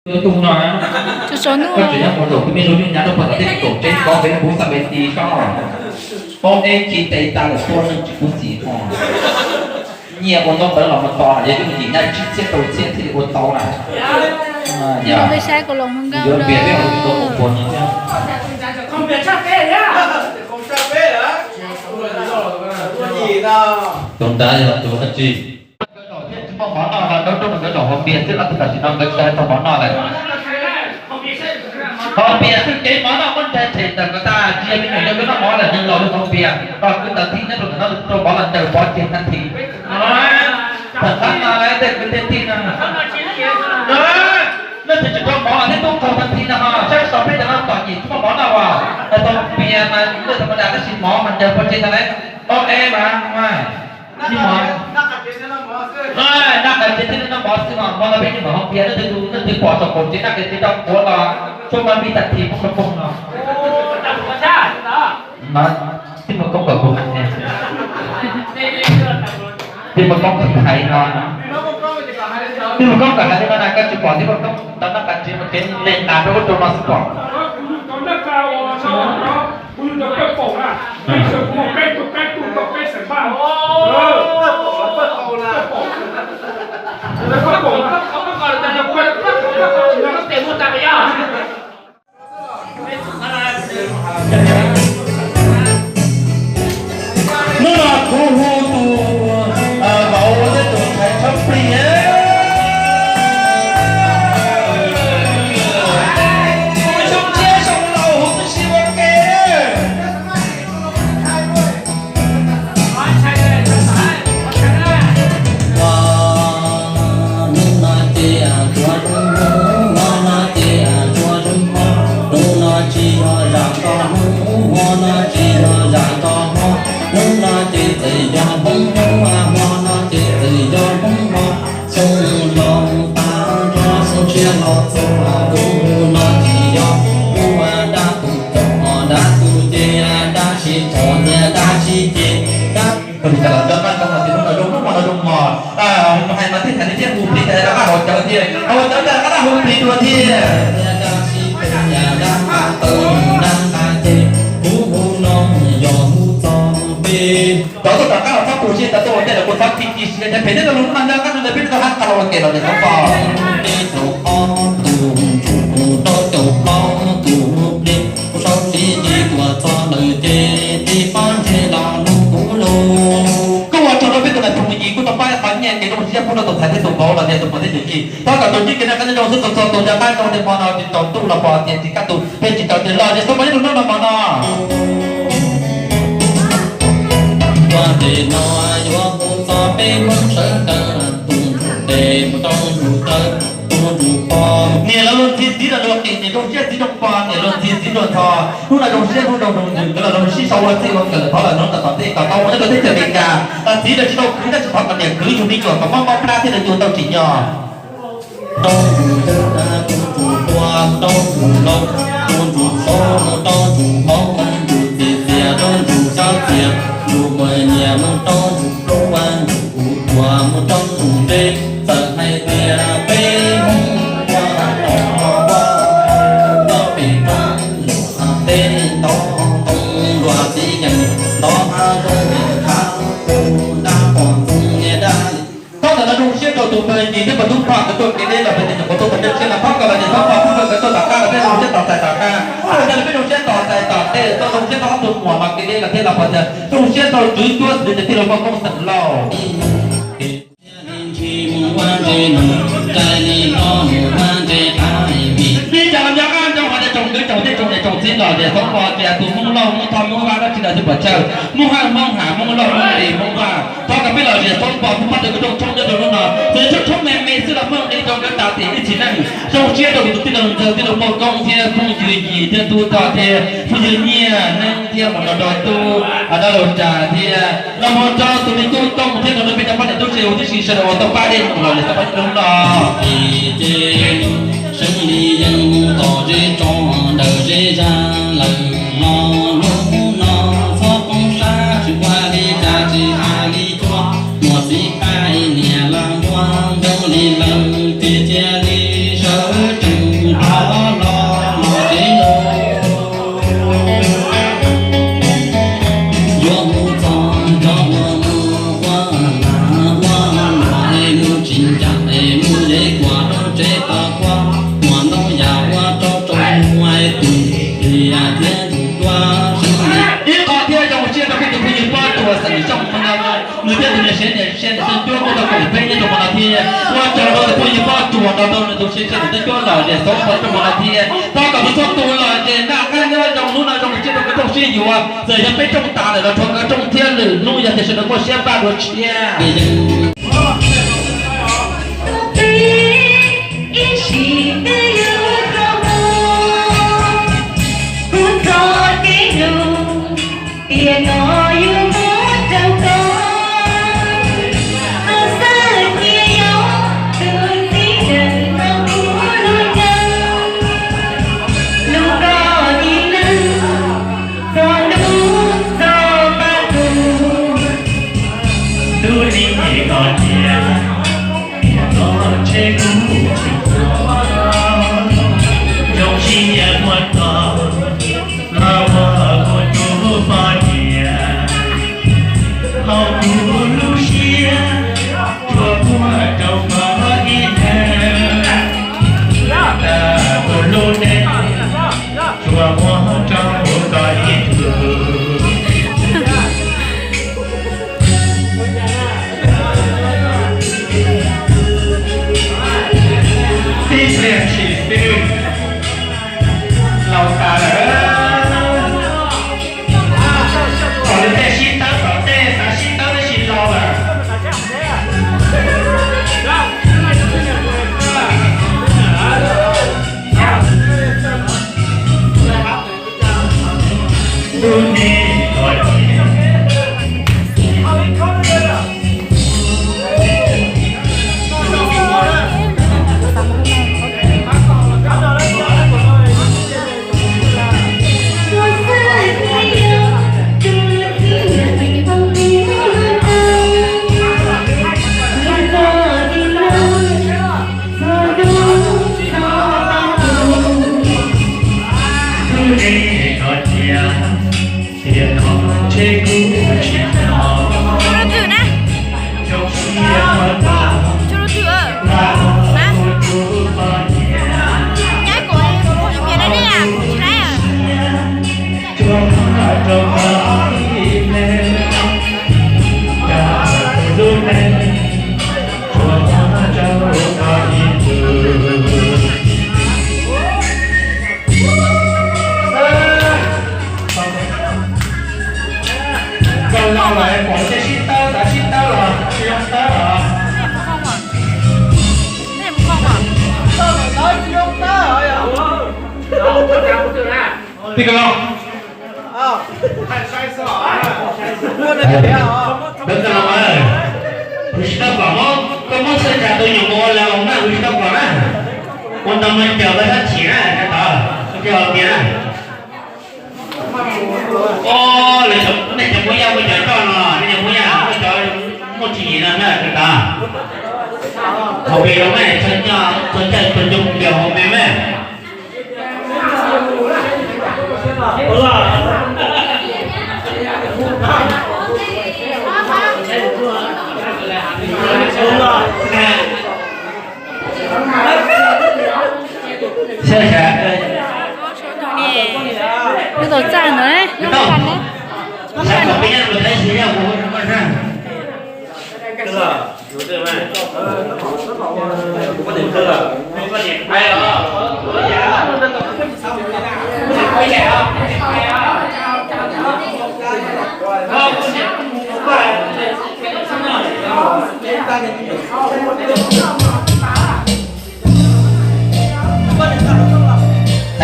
Tus no, koj tseem nyob mus zaum tus me zoo nyuj nyav rau puag tom tej kaum tsev kov Facebook xab npe ti sab no. Poob deb khi tes tas lawm tua neeg tsis khuv xim ho. Nyiaj ua ntau ntawd los mus tos yog yooj yim na, tsib txhiab rau txhiab thiaj li ua tau na. Yuav npias peb hauv tus tua mus puas no thiab. Tus nrad yog tus dab tsi? Nkawd zaum thiab tsis muaj mov noj los rau rau nkawd zaum haus npias xwb, ob tug tam sim no nkawd tsis tau hais txog mov noj lawm. Haus npias xwb, kev mov noj muab nrhiav tshem ntawm nkawd tag, tsis yog me nyuam yog nkawd noj mov lawm, nws los lub haus npias los kwv tawm thij nyob rau ntawm no, rau mov los ncaws pov tseg tag thij. Thaum qab no tej kwv tej tij no, leej twg tsis tau mov thiab tub qaug tag thij no ho, saib xyov peb cov no tom nyem tsis muaj mov noj as. Hais txog npias mas lwj tha ma das tab sis mov mas ncaws pov tseg tag lawm. Ob eb mas, noj qab tsev thiaj li noj mov xwb mas, mov no peb yeej mam haus npias, leej twg, leej twg pom saum qaum tsev noj qab tsev rau quav los tshuaj mas npib tag thij poob rau poob no. Tij Mus Koob kom kuv hais, Tij Mus Koob hais no, Tij Mus Koob kom hais li no na, koj tsis pom Tij Mus Koob tau noj qab tsev mas kev leg tas rau ub rau no xwb pom. Hnub no kuv hu tus vauv thiab tus ntxhais tshab plig, tus xyoo tshiab xyoo laus huv tib si ua ke. Hnub no ces tsuav rooj hmo, hmo no ces tsuav rooj hmo, hnub no tsis yog zam tau hnub, hmo no tsis yog zam tau hmo, hnub no ces txawm yog hmo, hmo no ces txawm yog hmo, xyoo laus tas nrho xyoo tshiab los txog, hnub no tsis yog hnub dab tus txog dab tus ces dab tsis txog thiab dab tsis ces dab. Koj li cas los cov noj koj hais tias hnub no zoo hnub hmo no zoo hmo, hais mas thiaj hais li thiab hu plig tas rov qab haus cawv thiab, haus cawv tas rov qab hu plig dua thiab. Dab tsis tau dab nqa taw dab nqa ces kuv hu no yog hu txog peb. Cov tuaj rov qab los txhob tu siab tas tuaj ua ntej lawm kuv txhob khi khi siab ces phem thiab rau lub no nco qab ntawd peb rov qab tau ua ke los niam Xoob Pog. Peb caug ob tus ntsuj tus rau caum plaub tus plig, kuv sau tsis ci tuaj txog lawm ces tib pob ntseg los lub kuv lub. Kuj ua tsaug rau peb tus nas phoo me nyis kuj tau pab qhov nyiaj kev zoo siab pub rau tus ntxhais thiab tus vauv los tias tus muam thiab tus txiv. Thov kom tus ntsib kev noj qab nyob zoo xwb txhua txhua tus, nco qab rau tias hmo no tsis tau ntuj los pom tias tsis kaj tus peb tsis tau tias los niam Xoob Pog nyob rau hnub no hmo no. Ua ntej no yuav hu txog peb Hmoob sawv daws, tus ntsuj plig mus rau ntsuj dawb, tus ntsuj pog. Niam los luag ntxhi txiv los luag qis, niam zoo siab txiv zoo pog, niam luag ntxhi txiv luag ntxhov. Hnub no zoo siab hnub zoo zoo ntsws nkawd los zoo sib sau ua txij ua nkawm thov los hnub tom tom ntej kom tau mus nyob rau teb chaws Amelikas. Txiv los tsis tau khwv tab sis thov kom niam khwv yug me nyuam kom mob mob plab thiab los yug tau tsim nyog. Rau tus dawb, tus ntsuj hluas, rau tus laus, tus ntsuj hlob, rau tus hmoob, tus txiv txias, rau tus xyab txias, tus muaj nyiam, rau tus pluag, tus kuv tuaj, rau tus ntev, txawm hais tias peb Hmoob ua tau ua nyob pem roob luaj teb ntau ntoo luaj txiv yees ntau hav zoov thav tus dab poj ntxoog niag dab li. Thov ntawm no zoo siab rau tus pawg yim thiab pawg tub pog nkawd tuaj kev deb los pem tias nyuam qhuav tuaj tau peb siab no thov kom los niam Xoob Pog pub rau nkawd tuaj tom qab los peb zoo siab tos txais tom qab, tuaj ntawd los peb zoo siab tos txais tom tej, tuaj zoo siab rau ob tug muam mas kev deb los thiab los pom tias zoo siab rau Tswv Cuab xwb tias tij laug Muaj Koob xeem Lauj. Ib cas los nco qab ntsoov hais tias tsoom kwv tsoom tij tsoom niam tsoom txiv los niam Xoob Pog tias tus Hmoob Lauj Hmoob Thoj Hmoob Vaj dab tsi los twb pom tsawg, Hmoob Haj Hmoob Ham Hmoob Lauj Hmoob Li Hmoob Vaj. Thov kom peb los niam Xoob Pog pub pab rau nkawd rooj tshoob nyob rau hnub no, txawm tshoob tshoob me me xwb los Hmoob Li rau nkawd tas tim ib txiv neej. Zoo siab rau kuv tus tij laug ntxawg tij laug Muaj Koob thiab phooj ywg Yim thiab Tub Toj thiab phooj ywg Nyiaj Neeb thiab mus rau rau tub Dab Laug Ras thiab los mus rau tus me tub Tooj thiab rau rau peb cov pab niam tub se huv tib si sawv daws uas tau pab dej mus los niam Xoob Pog nyob rau hnub no. Ces seev li yeej mus tom zej tso ntawm zej zag lawm los hnub no txhob poob sab tsis ua li cas tsis hais li cuag muam txiv pab niam los muaj zoo li lawm ces cia li sawv tsees Muaj ntau yam ua rau tsoom muaj tus hlias thiab tus duab sab li. Ib qho thiab zoo siab rau peb tus phooj ywg Pob Tsuas xeem Xyooj Hmoob no, nws thiab tus niam siab niam siab niam Tub Cuab kuj tau koom peb nyob rau hmo no thiab. Ua tsaug rau tus phooj ywg Pob Tsuas nrog rau nws tus siab niam Tub Cuab los zem xauv qhov rau hmo no thiab. Thov kom tus txhua tus los zem naj qab nyob zoo, hnub no zoo siab rau koj rooj siab yuav, txawm yog peb rooj tas lawm los rhuav koj rooj thiab, lwm hnub yog tias sawv daws muaj siab npaj dua tshiab. Ib sim twb yog thaum kuv txog kev nug, tiam no yuav muab rau koj. Koj xav cia yog tus txiv neej no kuv lub nceeg, lub koj tib neeg txog ntuj txog paj tus. Ntuj ni koj tias, tiam no ntshe kuv tsis tau zoo siab muaj txog los ua kuv tus poj niam. Hauv kuv lub siab tsuas muaj rau koj ib leeg, tas kuv lub neej tsuas muaj rau koj ib tug. Tib pliag tshis xwb laus tas lawm. Thaum lawv tej sib tawb, thaum tej xav sib tawb tab sis laus lawm. Kuv ne koj tias, tiam no ntshe kuv tsis tau zoo siab muaj txog los ua kuv tus poj niam. Tsuas muaj rau koj ib leeg, tas kuv lub neej tsuas muaj rau koj ib tug. Koj laus lawm, pom tej sib tawb, xav sib tawb los tsis zoo tawb los. Tij Kawg Laug, Kawg Laug, kuv tsis tau pom, koj muab txhua tsav tus nyuam qhuav ua los mas kuv tsis tau pom na. Ua ntau mas caum koj sab chim na, tov koj tias na. Os, nej cov Hmoob Yaj muaj cov coj no, nej cov Hmoob Yaj muaj cov muaj tswv yim no na, tov. Hauv pes los mas txhua caij txhua ncoo npias hauv pes mas. Tus txaj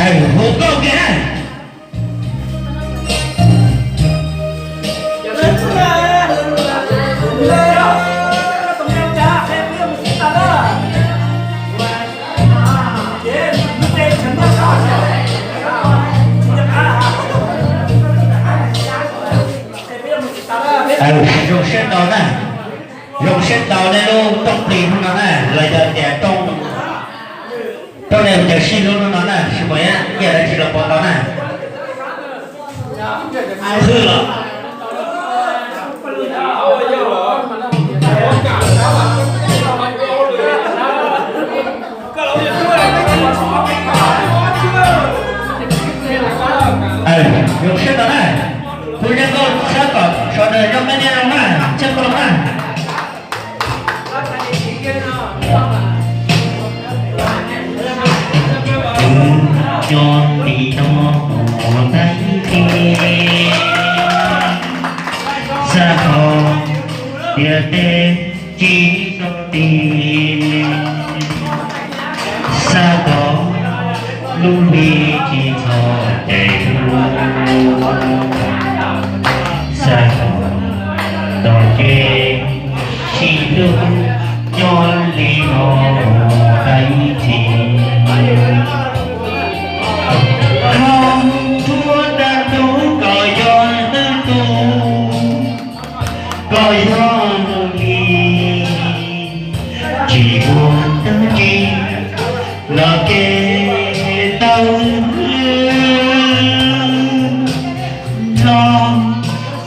ntawd, hu nkauj kiag na. Zoo siab tau na, zoo siab tau nej lub rooj plig hnub no na, los yog tias rooj, rooj nej cov sib hlub hnub no na, tsis muaj ib yam dab tsi los pov tau na. Hwj los. Zoo siab tau na, kuv zoo nkauj tshaj kom sawv daws zoo me niaj zoo na, tshaj koj na. Kuv nyob li no mus tais tes, xav kom tias tes tsis tau tes, xav kom lub hli tsis txhob ces lub, xav kom tom kev sib hlub nyob li no mus tais tes. Koj ntsuab tag ntuj koj yog hnub ntuj, koj yog hnub hli, tsis muaj dab tsi los kev tau los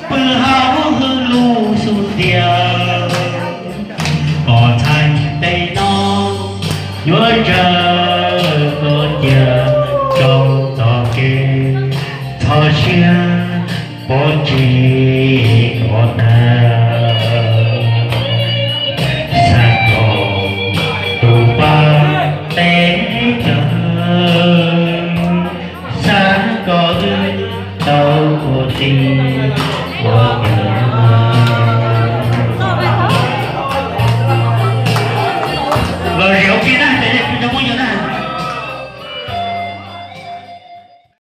pw hauv hwj lus xub ntiag. Koj txhais tes no yuav tsaws koj cia rau tom kev, txhob siab pov tseg